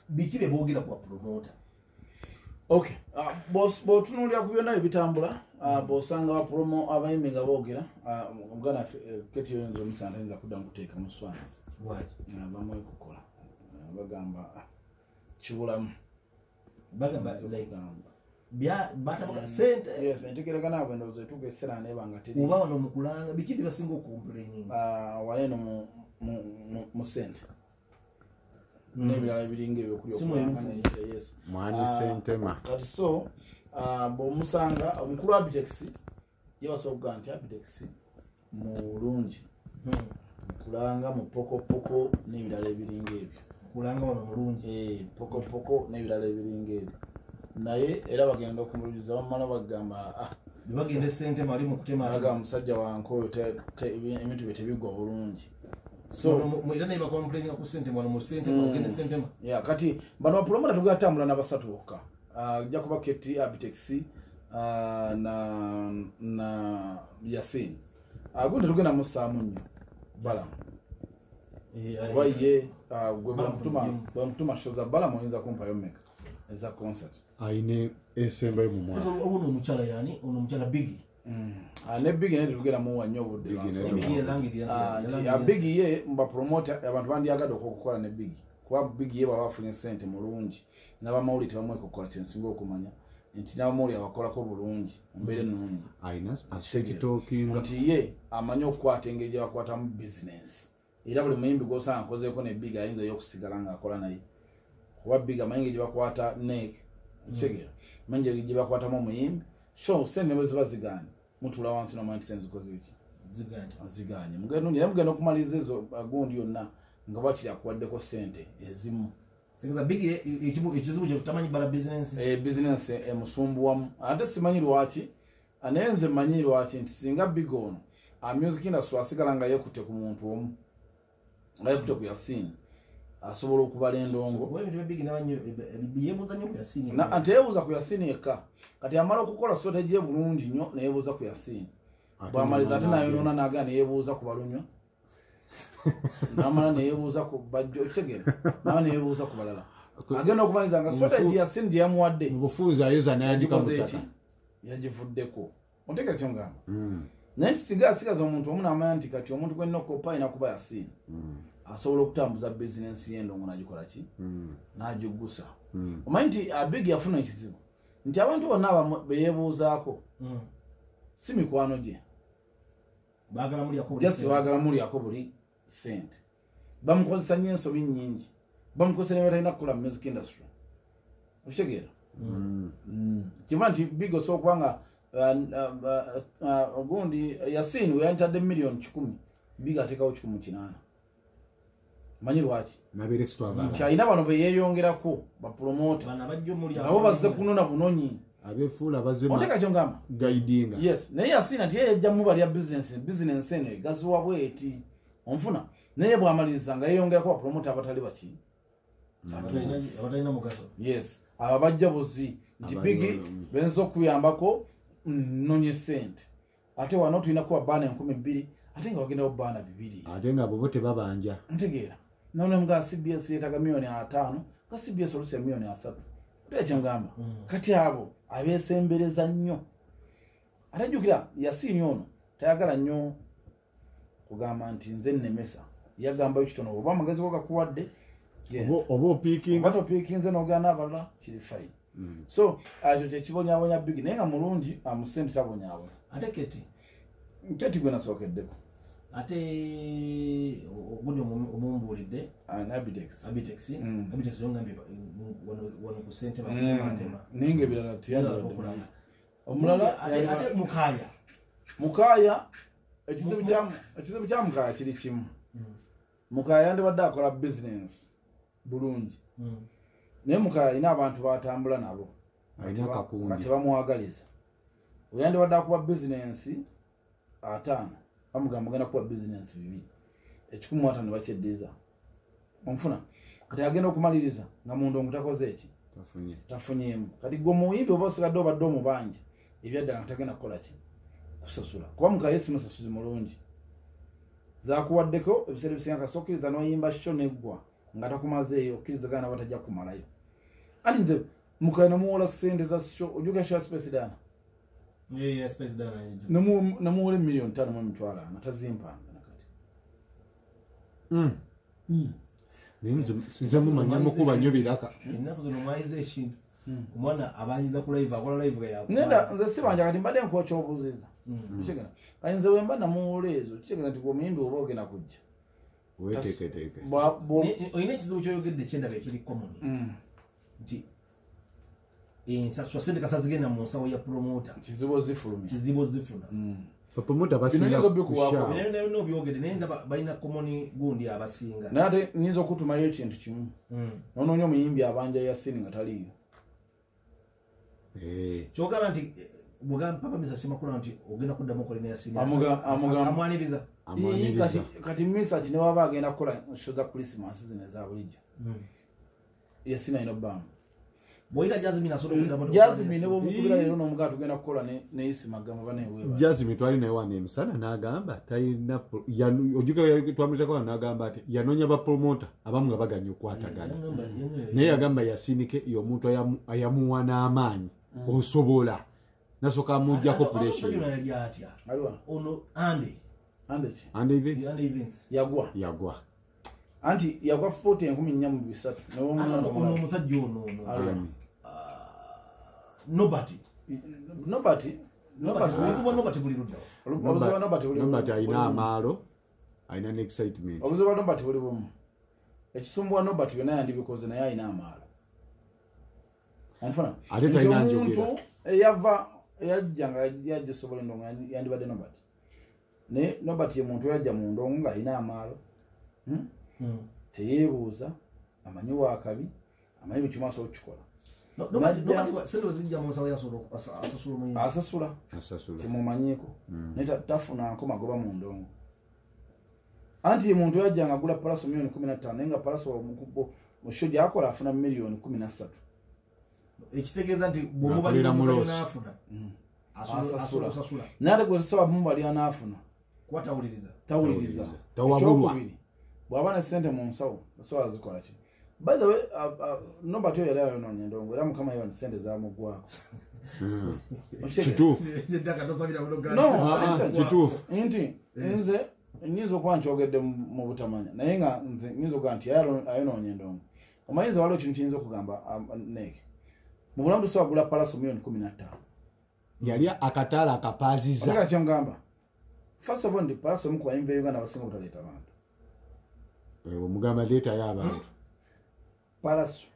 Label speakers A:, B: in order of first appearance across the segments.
A: Biki bye boogera ku bapromota?
B: Okay, bw'otunuulira ku byonna ebitambula, bw'osanga bapromo abayimbi nga boogera, omuganda Keti oyinza omusanga tayinza kuddamu kuteeka mu Swangz.
A: Lwaki?
B: Bamwekukola, bagamba kibulamu.
A: Bagamba like
B: Bagamba.
A: Bya batabuka sente.
B: Yes, entegeeragana bwe ndowooza etuuka ekiseera neeba nga teri.
A: Oba wano mu kulanga biki bye basinga okucomplaininga?
B: Wano eno mu sente n'ebirala ebiringa ebyokulya.
A: Si mwerufu.
B: Okulanga, yes.
C: Mwani Sentema.
B: Kati so bw'omusanga omukulu Abitex, ye basobola okugamba nti Abitex mulungi mukulanga mu pokopoko n'ebirala ebiringa ebyo.
A: Kulanga wano mulungi.
B: Pokopoko n'ebirala ebiringa ebyo, naye era bagenda okumuliza bamala bagamba, ah,
A: Bwe bagenda esente mali mu kutema.
B: Agamba musajja wange oyo ebintu bye tebigwa bulungi, so
A: Era naye bacomplaininga ku sente wano mu Sentema, ogenda Sentema.
B: Yeah, kati bano bapromota tugenda tambula na basatu bokka. Ajja kuba Keti, Abitex, na Yasin. Gundi tugenda mussaamu nnyo Balamu, kuba ye gwe bwemutuma show za Balamu, oyinza kumpayo meka eza concert?
C: Ayine esembayo mu mwaka.
A: Ono omukyala yani, ono omukyala Bigi.
B: Ne Bigi naye tetugenda muwa nnyo obudde.
C: Biggie naye.
A: Bigi yalangirira.
B: Nti Bigi ye mubapromota abantu bandyagadde okukola ne Bigi, kuba Bigi ye bwaba afunye sente mulungi, n'abamawulire tebamwekukola. Kyensinga okumanya nti n'abamawulire abakolako bulungi mu mbeera ennungi.
C: Ayina asekitookinga.
B: Nti ye amanyi okukwata engeri gye bakwatamu bizinesi, era buli muyimbi gwosanga akozeeko ne Big ayinza yo okusigala ng'akola naye, kuba Big amanyi engeri gye bakwata nek kitegeera, amanyi engeri gye bakwatamu omuyimbi. So sente ne bwe ziba zigaanye, mutuula wansi nomanya nti sente zikoze biki.
A: Ziganye.
B: Ziganye, mugenda nungi, naye mugenda okumaliriza ezo gundi yonna nga bwakiri akuwaddeko sente ezimu.
A: Tegeeza Bigi ekizibu kye tamanyi bala business.
B: Bizinensi emusumbuwamu, ate simanyi lwaki. Naye nze mmanyi lwaki, nti singa Big ono music industry asigala nga yeekutte ku muntu omu, nga yeekutte ku Yasini, asobola okubala endongo.
A: Kuba ebintu bya Bigi nabanyo yeebuuza nnyo ku Yasini.
B: Ate yeebuuza ku Yasini yekka. Kati amala okukola strategy ye bulungi nnyo, neyeebuuza ku Yasini, bwamaliza ate nayonoona nagaa neyeebuuza ku balunywa, namala neyeebuuza ku bajjo, okitegeera, namala neyeebuuza ku balala. Agenda okumaliriza nga strategy Yasini gye yamuwadde
C: Mu bufunze ayoza nayandika mu
B: yagikoze
C: ttaka.
B: eki, yagivuddeko. Otegeera kyongamba? Naye nti siga asigaza omuntu omu, namanya nti kati omuntu gwenina okukopa alina kuba Yasini, asobola okutambuza bizinensi y'endongo nagikola ki, n'agiggusa. Omanyi nti Abig yafuna ekizibu nti abantu bonna beyeebuuzaako si mikwano gye.
A: Baagala mulyako buli
B: Just
A: sente.
B: baagala mulyako buli sente. Bamukozesa nnyo ensobi nnyingi, bamukozesa ne batalina kukola mu music industry, okitegeera? Kiva nti Big osobola okuba nga gundi Yasin we yantadde 100,000,000, Big ateekawo 180. Manyi lwaki?
C: Nabeera extravagant.
B: Nti alina bano beyeeyongerako bapromota.
A: Bano abajja omuli.
B: Nabo bazze kunona bunonyi.
C: Abeefuula bazze
B: Oteeka kyongamba?
C: Guidinga.
B: Yes, naye Yasin ati ye yajja mubalya bizinensi. Bizinensi eno egaziwa bweti, onfuna? Naye bwamaliriza nga yeeyongerako bapromota abatali baki.
A: Abatalina mugaso.
B: Yes, abo bajja buzi nti
C: Abali
B: Bigi benza okuyambako nnonye sente, ate wano tulina kuba baana 2000, ate nga bagendawo baana 2.
C: Ate nga bo tebabanja.
B: Ntegeera nonemuga CBS yeetaga 50,000,000, nga CBS olusi ya 30,000,000. Otegeera kyengamba? Kati abo abeesembereza nnyo. Ate jjukira Yasiini ono tayagala nnyo kugamba nti nze nnemesa, yagambayo kitono, oba amagezi go gakuwadde, genda.
C: Oba opiikinga.
B: Oba topiikinze n'ogaana abalala, kiri fine. So ekyo kyekibonyabonya Bigi, naye nga mulungi amusente tabonyabonya.
A: Ate Keti?
B: Keti gwe nasookeddeko.
A: Ate ogundi omumbuulidde.
B: Abitex.
A: Abitex. Abitex yongambye wano ku sente bakutematema.
B: Naye nga ebirala tiyandibadde.
A: Okulanga.
B: Omulala
A: Ate Mukaya?
B: Mukaya, ekizibu kya Mukaya kiri kimu. Mukaya yandibadde akola bizinensi bulungi, naye Mukaya alina abantu batambula nabo
C: Alina akakundi.
B: nga tebamwagaliza. Oyandibadde akuba bizinensi 50, bamugamba ogenda kuba bizinensi 200, 150 bakyeddiza, onfuna? Kati agenda okumaliriza nga mundongo takoze eki.
C: Tafunye.
B: Tafunyeemu. Kati gwe omuyimbi oba osigadde obadde omubanja ebyaddala nga tagenda kukola ki, kusasula, kuba Mukaye si musasuzi mulungi. Zakuwaddeko ebiseera ebisinga, kasita okkiriza noyimba kyo neggwa. Nga takumazeeyo okkirizagana nabo tajja kumalayo. Anti nze mukaya namuwola ssente za show, ojjuka show Space Dana.
A: Yeah, Space Dana yejo.
B: Namuwola 5,500,000 tazimpanga nakati.
C: Nze mumanya mukuba nnyo biraka.
A: Ennaku zino mwayize ekintu. Omwana abanyiza ku live, akola live nga yakuba.
B: Nenda nze sibanja kati mbadde nkuwa ky'obuuziza. Kitegeera. Kati nze bwe mba namuwola ezo, kitegeeza nti omuyimbi oba ogenda kujja.
C: Weeteeketeeke.
A: Olina ekizibu ky'oyogedde kyendaba ekiri common. Nti ensasula ssente kasa zigenda mu nsawo ya promoter.
B: Kizibu zifulumya.
A: Kizibu zifuna.
C: Bapromota basinga kushawo.
A: Bino obyogedde naye ndaba balina common gundi abasinga.
B: Naye ate nnyinza okutumayo ekintu kimu. N'onoonya omuyimbi abanja Yasini nga taliiyo.
A: Ky'ogamba nti mugamba Papa Misa Ssemakula nti ogenda kuddamu okole ne Yasini. Amwaniriza.
B: Kati Misa kati ne waba agenda kukola show za Christmas zino eza bulijjo. Yasini alina obbamu.
A: Bw'oyita Jasmine asobola okuddamu.
B: Jasmine ne bw'omukubira leero n'omugaa tugenda kukola ne Isima gamba baneeweeba.
C: Jasmine twali naye wano emisana n'agamba talina ojjukira twamuyitako wano n'agamba ati yanoonya ba promoter abamu nga baganya okukwatagana. Naye yagamba Yasinike y'omuntu ayamuwa n'amaanyi osobola. Nasooka amuggyako pressure.
A: Ono yali atya? Ono Andy.
B: Andy ki?
C: Andy Events.
A: Andy Events.
B: Yagwa. Anti yagwa 40,403.
A: Ono omusajja ono. Nobody.
B: Nobody.
A: Nobody buli ludda.
B: Obuzibu bwa Nobody buli.
C: Nobody alina amaalo, alina ne excitement.
B: Obuzibu bwa Nobody buli bumu. Ekisumbuwa Nobody byonna yandibikoze naye alina amaalo. Onfuna?
C: Ate talina njogera.
B: Omuntu eyava eyajja nga yajja sobola endongo yandibadde Nobody. Naye Nobody ye muntu eyajja mu ndongo ng'alina amaalo. Teyeebuuza, amanyi waakabi, amanyi buli kimu asobola okukikola.
A: Sente zijja mu nsawo asasula omuyimbi.
B: Asasula. Kyemumanyiiko. Naye tafuna nkomagoba mu ndongo. Anti ye muntu yajja ng'agula Palaso 15 million naye nga Palaso mu show gy'akola afuna 13 million.
A: Ekitegeeza nti bw'omubalira n'afuna. Asasula.
B: Naye ate gwe sobola mumubalira n'afuna.
A: Kuba tawuliriza.
B: Tawuliriza.
C: Tawabulwa.
B: Bw'aba ne ssente mu nsawo osobola zikola ki? By the way, Nobody yali ayonoonya endongo era Mukama yeebale ssente zaamuggwako.
C: Kituufu.
B: No,
C: kituufu.
B: Nti nze nnyinza okuba nkyogedde mu butamanya naye nga nze nnyinza okuga nti ayonoonya endongo. Omanyi nze waliwo ekintu kiyinza okugamba Nick. Mu bulamu tusobola kugula Palaso 15 million.
C: Yali akataala akapaaziza.
B: Otegera kye ngamba. First of all, ndi Palaso omu ku bayimbi ba Uganda abasinga obutaleeta bantu.
C: Omugamba leetayo abantu.
B: Palaso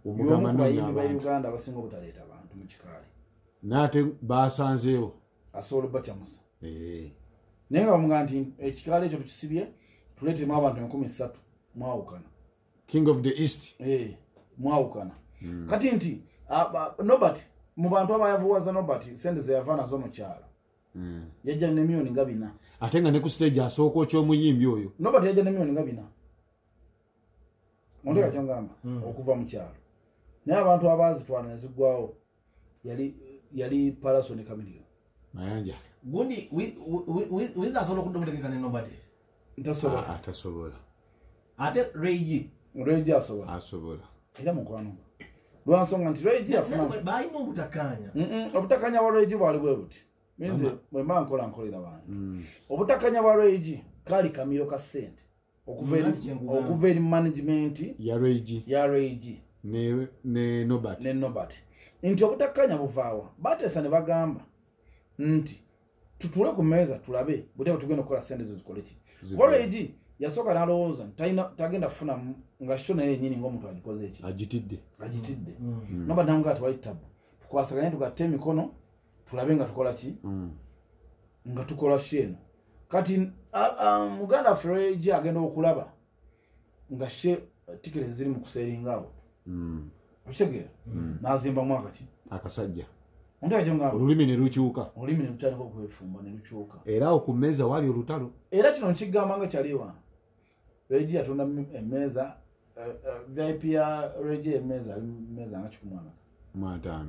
C: Omugamba
B: y'omu ku bayimbi ba
C: abantu.
B: Uganda abasinga obutaleeta bantu mu kikaali.
C: N'ate basanzeewo.
B: Asobola obbatyamusa. Naye nga bamugamba nti ekikaali ekyo tukisibye tuleetemu abantu 3,000 mwawukana.
C: King of the East.
B: Mwawukana. Kati nti Nobody mu bantu abayavuwaza Nobody ssente ze yava nazo mu kyalo. Yajja ne 4 million.
C: Ate nga ne ku stage asooka oky'omuyimbi oyo.
B: Nobody yajja ne 4 million. Ondeka kyongamba okuva mu kyalo. Naye abantu abaazitwala ne ziggwawo yali Palaso ne Chameleone.
C: Mayanja.
A: Gundi wiza asobola okudda omutegeka ne Nobody.
B: Ntasobola.
C: Atasobola.
A: Ate Ray G.
B: Ray G asobola.
C: Asobola.
B: Era mukwano gwe. Lwa nsonga nti Ray G afuna
A: balina obutakkaanya.
B: Obutakkaanya bwa Ray G bwali bwe buti. Minze bwe mba nkola nkolera bantu. Obutakkaanya bwa Ray G kaali kamiro ka ssente. Okuva eri management
C: ya Ray G.
B: Ya Ray G.
C: Ne Nobody.
B: Ne Nobody. Nti obutakkaanya buvaawa. Bateesa ne bagamba nti tutuule ku mmeeza tulabe butya bwe tugenda okukola ssente ezo zikole ki. Ray G yasooka n'alowooza nti tagenda kufuna nga sho naye yennyini ng'omuntu agikoze eki.
C: Agitidde.
B: Nobody n'amugamba tewali tabu. Tukwasaganye tugatte emikono tulabe nga tukola ki. Nga tukola shi eno. Kati muganda waffe Ray G agenda okulaba nga she tiketi ziri mu kuseeringa awo. Okitegeera? N'azimbamu akati.
C: Akasajja.
B: Olulimi
C: ne lukyuka.
B: Olulimi ne lutandika okwefumba ne lukyuka.
C: Era awo ku mmeeza wali olutalo.
B: Era kino nkigamba nga kyali wano. Ray G yatunda emmeeza VIP ya Ray G emmeeza ali mmeeza nga 150.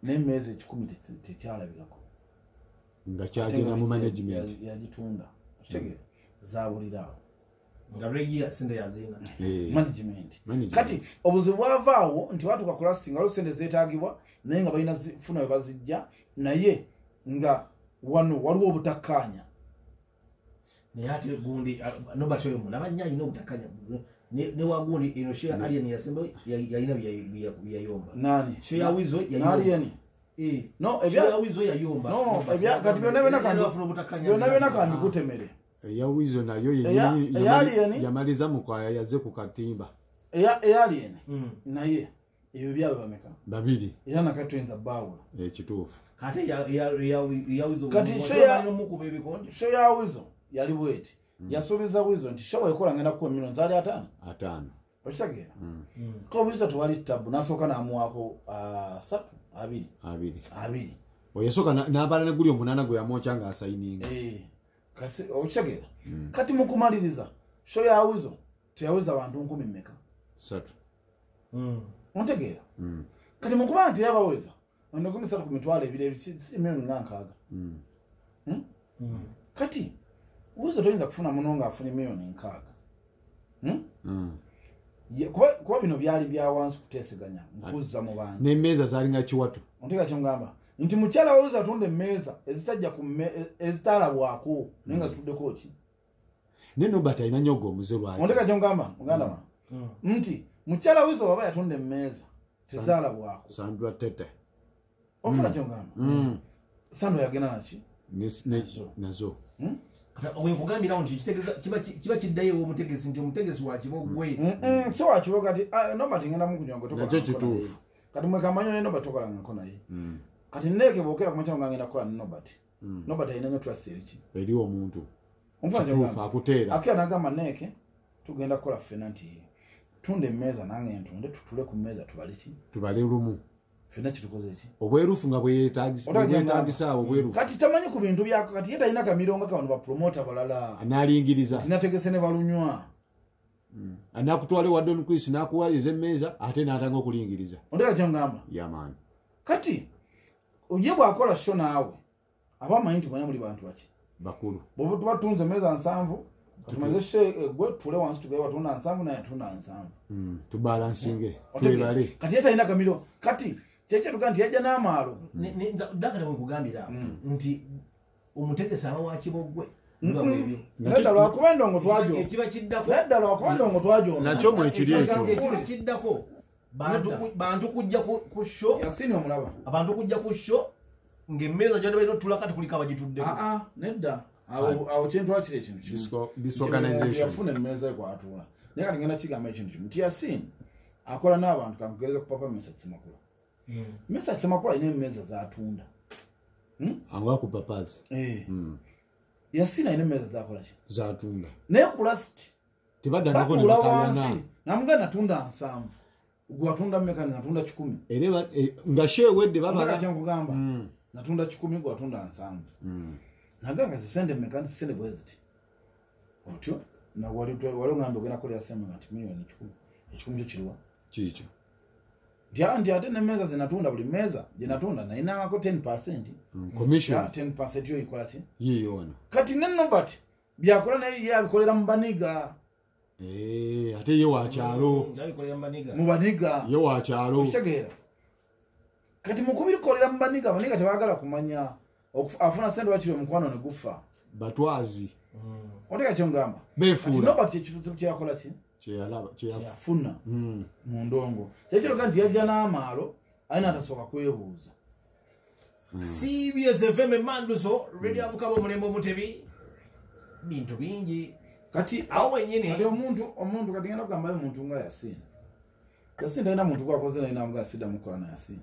B: N'emmeeza 100 tekyalabikako.
C: Nga kyagenda mu management.
B: Yagitunda. Okitegeera? Zaabulira awo.
A: Nga regia sente yazina.
B: Management. Kati obuzibu bwavaawo nti watuuka ku last nga waliwo sente zeetaagibwa naye nga balina funa we bazijja naye nga wano waliwo obutakkaanya.
A: Naye ate gundi Nobert oyo mulaba nnyo alina obutakkaanya ne wagundi eno show ya Alien yasemba yalina byeyayomba.
B: Nani?
A: Show ya Weasel yayomba.
B: Alien. No,
A: ebya Weasel yayomba.
B: No, ebya kati byonna byonna kandi byonna byonna kandi kutemere.
C: Eya Weasel nayo yennyini yamaliza mu kwaya yaze ku katimba.
B: Eya Alien. Naye ebyo byabwe bameka?
C: Babiri.
B: Era nakati tuyinza baawula.
C: Kituufu.
A: Kati ya Weasel
B: kati
A: mukuba ebikonde.
B: Show ya Weasel yali bweti. Yasuubiza Weasel nti show ekola ngenda kuwa milioni zaali 5. Okitegeera? Ko Weasel tewali tabu n'asooka n'amuwaako 3 2.
C: Oyasooka n'abala ne guli 8 gwe yamwokya ng'asayininga.
B: Kasi okitegeera? Kati mu kumaliriza show ya Weasel teyaweza abantu 10 mmeka?
C: 3.
B: Ontegeera? Kati mu kuba nti yabaweza 13 ku mitwalo ebiri si milioni nga 6. Kati Weasel toyinza kufuna muno ng'afuna milioni 6. Kuba bino byali bya wansi kuteeseganya nkuzza mu bantu.
C: N'emmeeza zaalinga kiwatu.
B: Ontegeera kye ngamba? Nti mukyala wa Weasel atunda emmeeza ezitajja ku ezitalabwako naye nga zituddeko ki?
C: Ne Nobert alina nnyo ogwo omuze lwaki?
B: Ontegeera kye ngamba muganda wange? Nti mukyala wa Weasel waba yatunda emmeeza tezaalabwako.
C: Sandra Tete.
B: Ofuna kye ngamba? Sandra yagenda naki?
C: Nazo.
A: Wenkugambirawo nti kitegeeza kiba kiddayo omutegesi nti omutegesi wa Kibogwe.
B: Si wa Kibogwe kati Nobert ngenda mukunywa ngo
C: nakyo kituufu.
B: Kati mwe kamanyi ne Nobert tokolangako naye. Kati neeke bw'okeera ku makya nga ngenda kukola ne Nobert. Nobert alina nnyo trust eri ki?
C: Eri omuntu.
B: Kituufu
C: akuteera.
B: Akira n'agamba neeke tugenda kukola ffenna nti tunda emmeeza nange ntunde tutule ku mmeeza tubale ki?
C: Tubale lumu.
B: Ffenna kitukoze ki?
C: Obwerufu nga bwetagisa obwerufu.
B: Kati tamanyi ku bintu byako kati ye talina kamiro nga kano ba promoter balala.
C: Analingiriza.
B: Tinategese ne balunywa.
C: Anakutwale wa Don Chris n'akuwa ez'emmeeza ate n'atanga okulingiriza.
B: Ondeka kye ngamba?
C: Yeah man.
B: Kati oye bw'akola show naawe aba amanyi nti mwenna muli bantu baki?
C: Bakulu.
B: Bw'oba tuba tunze emmeeza 7 katumaze show gwe tule wansi tugaye watunda 7 naye atunda 7.
C: Tubalansinge. Twebale.
B: Kati ye talina kamiro kati kyekyo tuga nti yajja n'amaalo.
A: Ddagala wenkugambira nti omutegesi aba wa Kibogwe.
B: Nedda lwakuba endongo twagyo.
A: Ekiba kiddako.
B: Nedda lwakuba endongo twagyo.
C: Nakyo mwekiri ekyo.
A: Ekiba kiddako. Bantu kujja ku show.
B: Yasini omulaba.
A: Abantu kujja ku show ng'emmeeza gy'abadde balina otuula kati kuliko abagituddeko.
B: Nedda. Awo kyentwala kiri ekintu kimu.
C: Disorganization.
B: Yafuna emmeeza kw'atuula. Naye kati ngenda kigamba ekintu kimu. Nti Yasini akola n'abantu kankugereza ku Papa Mesach Ssemakula. Mesach Ssemakula alina emmeeza z'atunda.
C: Angwa ku papazi.
B: Yasini alina emmeeza z'akola ki?
C: Z'atunda.
B: Naye ku last
C: tebadda nako ne bakayana.
B: Namugamba natunda 7. Gwe watunda mmeka? Natunda 100.
C: Era nga sheewedde babala.
B: Kye nkugamba. Natunda 100 gwe watunda 7. Nagamba sente mmeka nti sente bwe ziti. Otyo na wali ngamba ogenda kukolera sente nti milioni 100. 100 kyo kiriwa?
C: Kiikyo.
B: Nti ate n'emmeeza ze natunda buli mmeeza gye natunda nalinangako 10%.
C: Commission.
B: 10% yo ikola ki?
C: Yiyo wano.
B: Kati ne Nobert byakola naye ye abikolera mu baniga.
C: Ate ye wa kyalo.
A: Yabikolera mu baniga.
B: Mu baniga.
C: Ye wa kyalo.
B: Okitegeera. Kati mu kubikolera mu baniga, baniga tebaagala kumanya. Afuna sente wakiri omukwano ne gufa.
C: Batwazi.
B: Oteka kye ngamba.
C: Beefuula.
B: Kati Nobert ekizibu kye yakola ki?
C: Kyeyafuna.
B: Mu ndongo. Kyekyo nti yajja n'amaalo alina atasooka kwebuuza.
A: CBS FM Manduso, Radio Abukaba omulembe omutebi. Bintu bingi.
B: Kati
A: awo wennyini.
B: Kati omuntu kati ngenda kugambayo omuntu nga Yasini. Yasini talina muntu gwakoze naye n'amugaa sidda mukola na Yasini.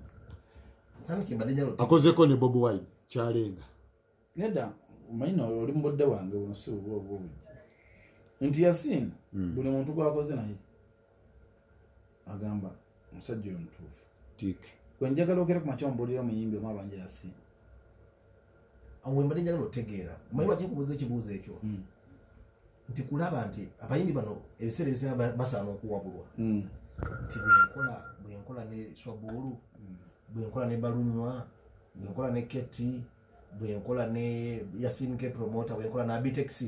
C: Akozeko ne Bobi Wine kyalenga.
B: Nedda omanyi oli mu budde bwange buno si bubwo obw'obujja. Nti Yasini buli muntu gwakoze naye agamba omusajja oyo mutuufu.
C: Tik.
B: Gwe njagala okere ku makya ombuulira muyimbi omu abanja Yasini.
A: Awo we mbadde njagala otegeera. Omanyi lwaki nkubuuza ekibuuzo ekyo? Nti kulaba nti abayimbi bano ebiseera ebisinga basaana okuwabulwa. Nti bwe nkola ne Swabulu, bwe nkola ne Balunywa, bwe nkola ne Keti, bwe nkola ne Yasin K promoter, bwe nkola ne Abitex.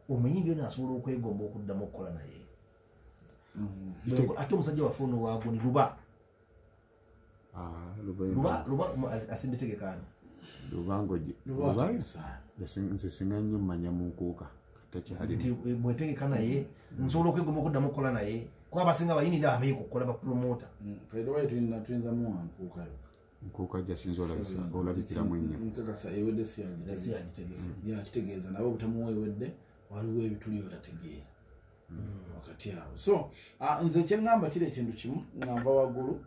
A: Omuyimbi ono asobola okwegomba okuddamu okukola naye. Ate omusajja waffe ono waagoni Luba. Luba asimbitegekaani.
C: Luba nze singa nnyo mmanya mu nkuuka
A: nti bwetegeka naye nsobola okwegomba okuddamu okukola naye kuba abasinga abayimbi abeeko okukola bapromota.
B: Tuyinza muwa nkuuka yokka.
C: Nkuuka gyasinza olabikiramu ennyo.
B: Nkakasa ewedde si yakitegeeza naye obutamuwa ewedde waliwo ebituli otategeera wakati awo. So nze kyeŋŋamba kiri ekintu kimu nga nva waggulu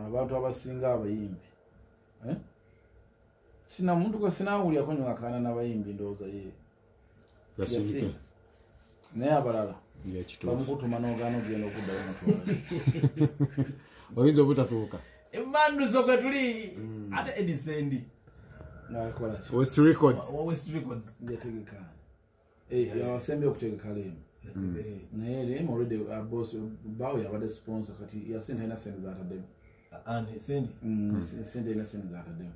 B: abantu abasinga abayimbi sina muntu gwe sinawulyako nyo akaana n'abayimbi ndowooza ye
C: Yasinike
B: naye abalala bamukutuma n'ogaana ogenda okuddayo mutwale
C: oyinza obutatuuka
A: emanduso kwe tuli ate Edisendi
C: West Records
A: West Records
B: yategeka yasembye okutegeka leemu naye leemu already boss bawo yabadde sponsor kati yasente alina sente zataddemu sente alina sente zataddemu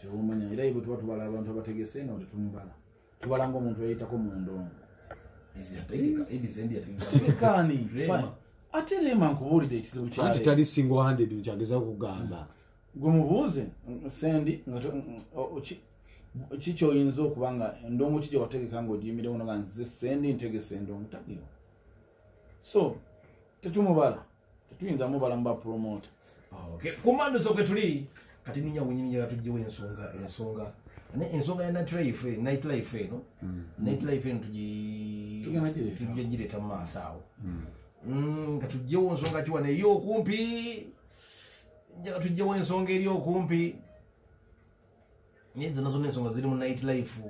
B: kyobumanya era bwe tuba tubala abantu abategese no tetumubala tubala ng'omuntu yayitako mu ndongo. Tegekaani ate Rema nkubuulidde ekizibu kya
C: anti tali single handed nkyageza kugamba
B: gwe mubuuze Sendi nga ki kyoyinza okuba nga endongo ki gyewategeka ng'ogiyimirewo nga nze Sendi ntegese endongo taliwo. So tetumubala tetuyinza mubala mu bapromota.
A: Ku manduso kwe tuli kati ninya wenyini njagala tugyewo ensonga ensonga ya night life eno night life eno tugireeta mu maaso awo nga tugyewo nsonga ki wano eri okumpi njagala tugyewo ensonga eri okumpi naye zonna zonna ensonga ziri mu night life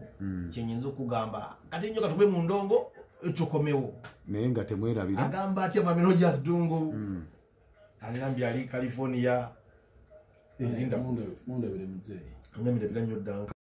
A: kyenyinza okugamba kati nnyo katube mu ndongo tukomewo
C: naye nga temwerabira
A: agamba atya Mwami Rogers Dungu agambye ali California
B: mundabire muzeeyi
A: ngambye ndabira nnyo ddanka.